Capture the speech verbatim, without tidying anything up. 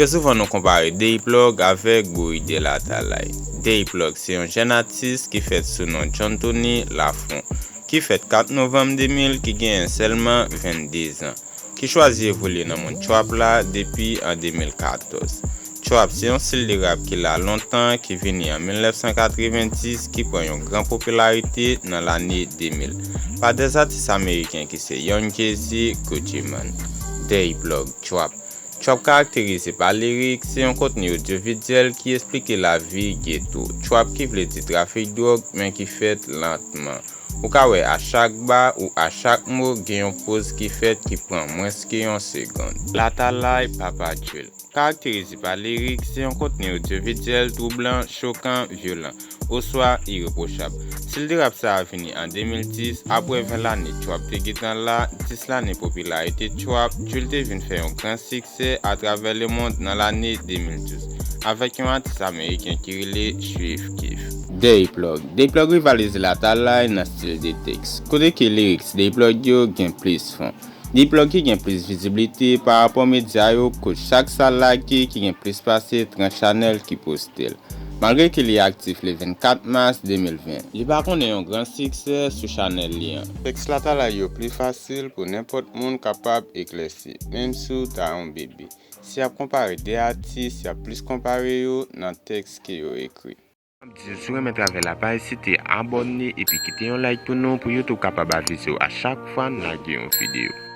Trè souvan nou konpare Deiplug avèk Bouygues Latalay. Deiplug se yon jèn atis ki fèt sou non John Tony Lafront, ki fèt kat novanm de mil, ki genyen sèlman vennde zan, ki chwazi evolye nan mond trap la depi an de mil katòz. Trap se yon stil de rap ki la lontan, ki vini an mil nèf san katrevenndis, ki pran yon gran popilarite nan lane de mil pa dè atis ameriken ki se Young Jeezy, Gucci Mane. Deiplug, trap. Trap karakterize pa lirik, se yon kontni odyovizyèl ki esplike lavi geto. Trap ki vle di trafik dwòg, men ki fèt lantman. Ou ka wè a chak ba ou a chak mo gen yon poz ki fèt ki pran mwens ke yon segonn. Latalay, Papa Drill. Karakterize pa lirik, se yon kontni odyovizyèl twoublan, chokan, vyolan, oswa irepwochab. Stil de rap sa a vini an de mil dis, apre ven lane trap te gentan la, dis lane popilarite trap, Drill te vin fè yon gran siksè atravè lemonn nan lane de mil douz, avèk yon atis ameriken ki rele Chief Keef. Deiplug. Deiplug rivalize Latalay nan stil de tèks, kote ke lyrics Deiplug yo gen plis fon. Deiplug ki gen plis viziblite pa rapò medya yo, kot chak sa lage ki gen plis pase trant chanèl ki poste l. Malgre ke li aktif le vennkat mas de mil ven, li pa konnen yon gran siksè sou chanèl li an. Tèks Latalay yo pli fasil pou nenpòt moun kapab eklèsi, menm si w ta yon bebe. Si y ap konpare de atis, y ap plis konpare yo nan tèks ke yo ekri. M ap di w, si w renmen travay la, pa ezite abòne epi kite yon like pou nou, pou YouTube kapab avize w a chak fwa n lage yon videyo.